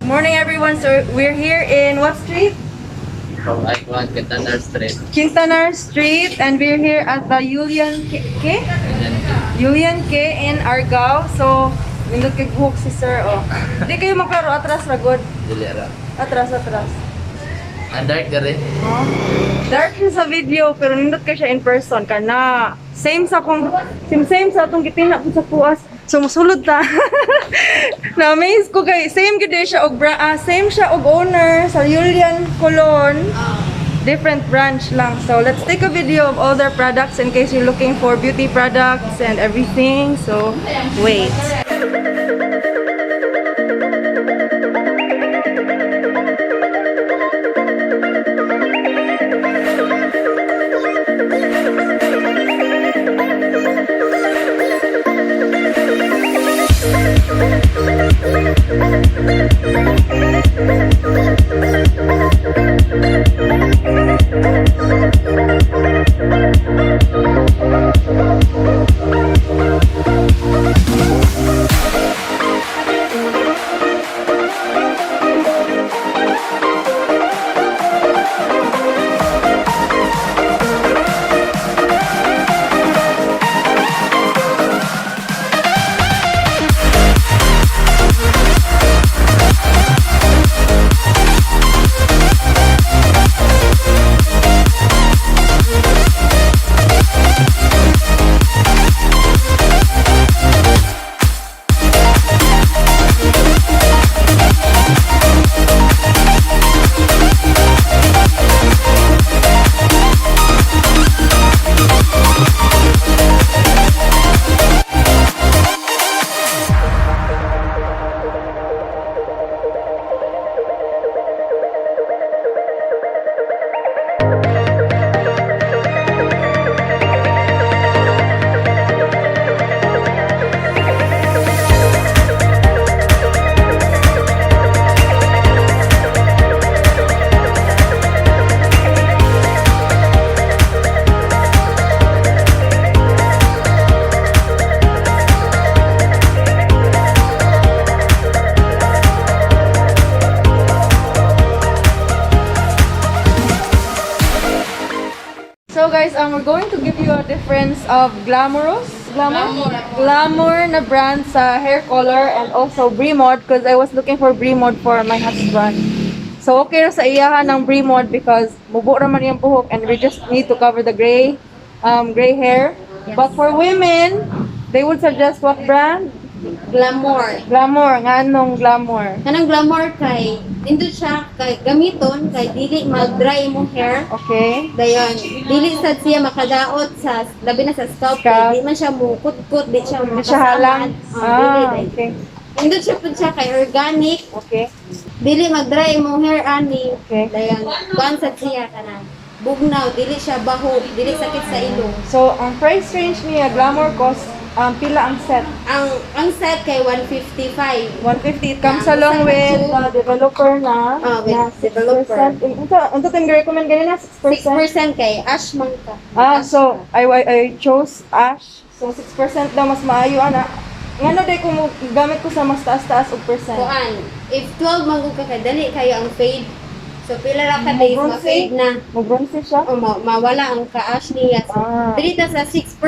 Morning, everyone. So we're here in what street? From Icon, Quintanar Street. Quintanar Street, and we're here at the Julian K. K? And then, Julian K in Argao. So, nindot kay buhok si sir, oh. Di kayo maklaro, atras ra gud. dili ra. Atras, atras. Ang dark diri. Oh. Dark siya sa video, pero nindot kay siya in person. Kana, same sa kung, same sa atong gitina po sa kuas. So, musulod ta. Na-amaze ko kay, same gid siya og same siya og owner sa Julian Colon. Different branch lang. So, let's take a video of all their products in case you're looking for beauty products and everything. So, wait. So guys, we're going to give you a difference of glamorous, glamour, glamour na brand sa hair color and also Bremod because I was looking for Bremod for my husband. So okay ra sa iyahan ng Bremod because mubo ra man iyang buhok and we just need to cover the gray hair. But for women, they would suggest what brand? Glamour. Glamour, nganong Glamour? Kanang Glamour kay nindot siya kay gamiton kay dili mag-dry imong hair. Okay. Dayon, dili sad siya makadaot sa labi na sa scalp Scalp. kay di man siya mukutkot, di siya Di siya halang. makasamad. Oh, dili Ah, day. okay. Nindot siya pud siya kay organic, Okay. dili mag-dry imong hair ani. Okay. Dayon, kuan sad siya kanang bugnaw, dili siya baho, dili sakit sa ilong. So, ang price range niya, Glamour cost, pila ang set? Ang set kay 155. 150. It comes Yeah, along sa with tube. the developer na. Ah, with na developer. 6%. Unsa tayong recommend ganina? 6%? 6% kay ash man ka. Ah, Ash so ka. I chose ash. So 6% daw mas maayo ana. Ngano day kung gamit ko sa mas taas-taas og percent? Kuan, if 12 man gud ka kay dali kayo ang fade. So pila ra ka days Mo-bronze ma-fade na. Mo bronze siya? O mawala ang ka-ash niya. So, Ah. dili ta sa 6%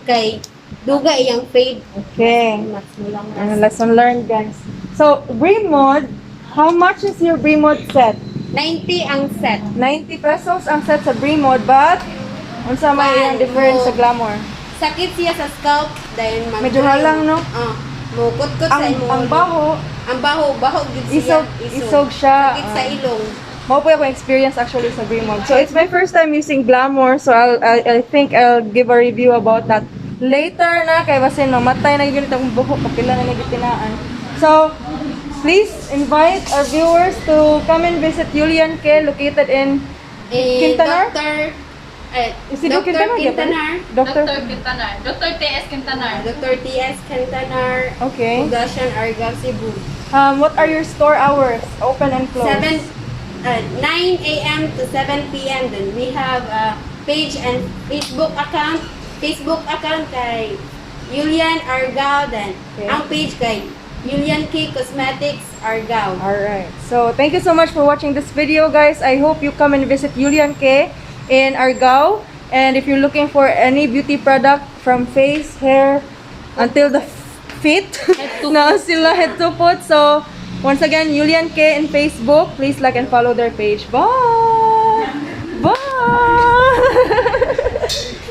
kay duga iyang fade. Okay. Mas mulang Ano, lesson learned, guys. So, Bremod, how much is your Bremod set? 90 ang set. 90 pesos ang set sa Bremod, but unsa may Kuan, iyang difference sa Glamour? Sakit siya sa scalp dahil mag Medyo halang, no? Ah, mukutkot sa Ang imong ang baho, Ang baho, baho gid siya. isog isog siya. Sakit sa Ah. ilong. Mao po akong experience actually sa Bremod. So it's my first time using Glamour, so I think I'll give a review about that later na kay basin mamatay na gyud akong buhok kapila na nagitinaan. So please invite our viewers to come and visit Julian K located in Eh, Quintanar? Dr. Eh, Is it Dr. Quintanar? Quintanar. Dr. Dr. Quintanar. Dr. T.S. Quintanar. Dr. T.S. Quintanar. Okay. Ugasyan, Argao, Cebu. What are your store hours? Open and closed? 9 a.m. to 7 p.m. Then we have a page and Facebook account. Facebook account kay Julian Argao. Then Okay. ang page kay Julian K Cosmetics, Argao. Alright. So, thank you so much for watching this video, guys. I hope you come and visit Julian K in Argao. And if you're looking for any beauty product from face, hair, until the feet, na sila head to foot. So, once again, Julian K in Facebook. Please like and follow their page. Bye! Bye!